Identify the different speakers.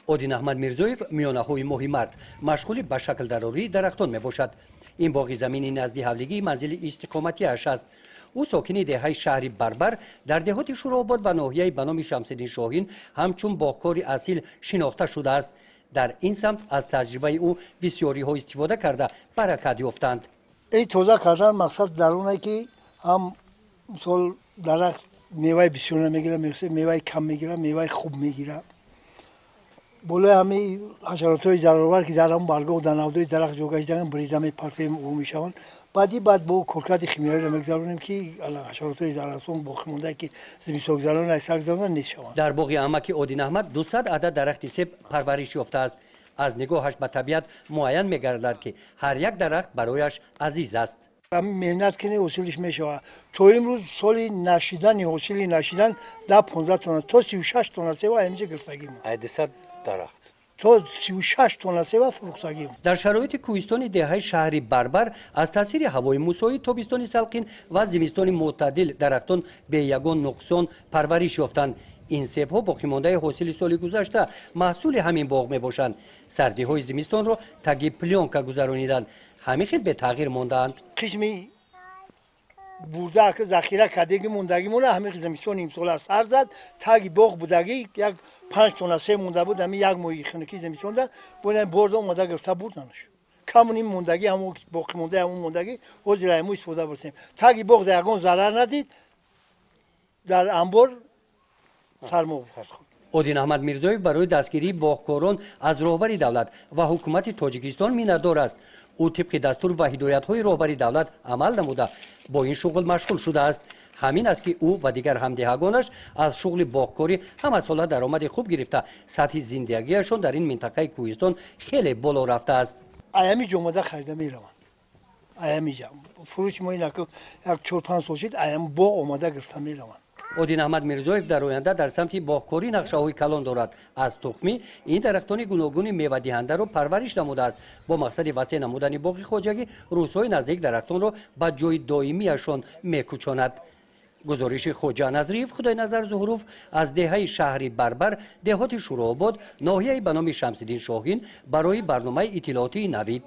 Speaker 1: Один Аҳмад Мирзоев миёнаҳои моҳи март машғули ба шакл дарории дарахтон мебошад. Ин боғи замини назди ҳавлигии манзили истиқоматиаш аст. Ӯ сокини деҳаи шаҳри Барбар дар деҳоти Шӯрообод ва ноҳияи ба номи Шамсиддин Шоҳин ҳамчун боғкори асил шинохта шудааст. Дар ин самт аз таҷрибаи ӯ бисёриҳо истифода карда, баракат ёфтанд.
Speaker 2: Эй, тоза кардан мақсад дар оне, ки ҳам мисол дарахт меваи бисёр намегирад, меваи кам мегирад, меваи хуб мегирад. Болои ҳамаи ҳашаротҳои зараровар, ки дар ҳамн баргоҳ, дар навдои дарахт ҷо гаштаанд, брида мепартоем, ӯ мешаванд. Баъди баъд бо коркарди химиявиро мегузаронем, ки ҳашаротҳои зараррасон боқимонда, ки зимистогузарон аз сар гузаронанд, нест шаванд.
Speaker 1: Дар боғи амаки Один Аҳмад 200 адад дарахти себ парвариш ёфтааст. Аз нигоҳаш ба табиат муайян мегардад, ки ҳар як дарахт барояш азиз аст.
Speaker 2: Меҳнат кунӣ, ҳосилиш мешавад. То имрӯз соли нашидани ҳосили нашидан 10-15 тонна то 36 тонна себа ҳаминҷа гирифтагим.
Speaker 1: 200 дарахт
Speaker 2: то 36 тонна себа фурӯхтагим.
Speaker 1: Дар шароити кӯҳистони деҳаи шаҳри Барбар аз таъсири ҳавои мусоид, тобистони салқин ва зимистони мӯътадил дарахтон бе ягон нуқсон парвариш ёфтанд. Ин себҳо боқимондаи ҳосили соли гузашта, маҳсули ҳамин боғ мебошанд. Сардиҳои зимистонро таги плёнка гузарониданд, ҳамин хел бетағйир мондаанд.
Speaker 2: Қисми бурда, ки захира кардагӣ мондагимона, ҳамин зимистони имсола сар зад. Таги боғ будагӣ як 5 тонна себ монда буд. Ҳамин як моҳи хунукии зимистонда боина борда омада гирифта бурданаш. Камони мондагӣ, ҳамон боқимондаи ҳамон мондагӣ, ҳозир ҳамон истифода бурдем. Таги боғ ягон зарар надид, дар анбор сармо.
Speaker 1: Один Аҳмад Мирзоев барои дастгирии боғкорон аз роҳбари давлат ва ҳукумати Тоҷикистон миннатдор аст. Ӯ тибқи дастур ва ҳидоятҳои роҳбари давлат амал намуда, бо ин шуғл машғул шудааст. Ҳамин аст, ки ӯ ва дигар ҳамдеҳагонаш аз шуғли боғкорӣ ҳамасола даромади хуб гирифта, сатҳи зиндагиашон дар ин минтақаи кӯҳистон хеле боло рафтааст.
Speaker 2: Аями ҷо омада харида мераванд. Аями ҷа фурӯши мо ин як 4-5 сол шид, аям боғ омада гирифта мераванд.
Speaker 1: Один Аҳмад Мирзоев дар оянда дар самти боғкорӣ нақшаҳои калон дорад. Аз тухмӣ ин дарахтони гуногуни мевадиҳандаро парвариш намудааст. Бо мақсади васеъ намудани боғи хоҷагӣ рӯзҳои наздик дарахтонро ба ҷои доимиашон мекӯчонад. Гузориши Хоҷа Назриев, Худойназар Зуҳуров аз деҳаи шаҳри Барбар, деҳоти Шӯрообод, ноҳияи ба номи Шамсиддин Шоҳин барои барномаи иттилоотии Навид.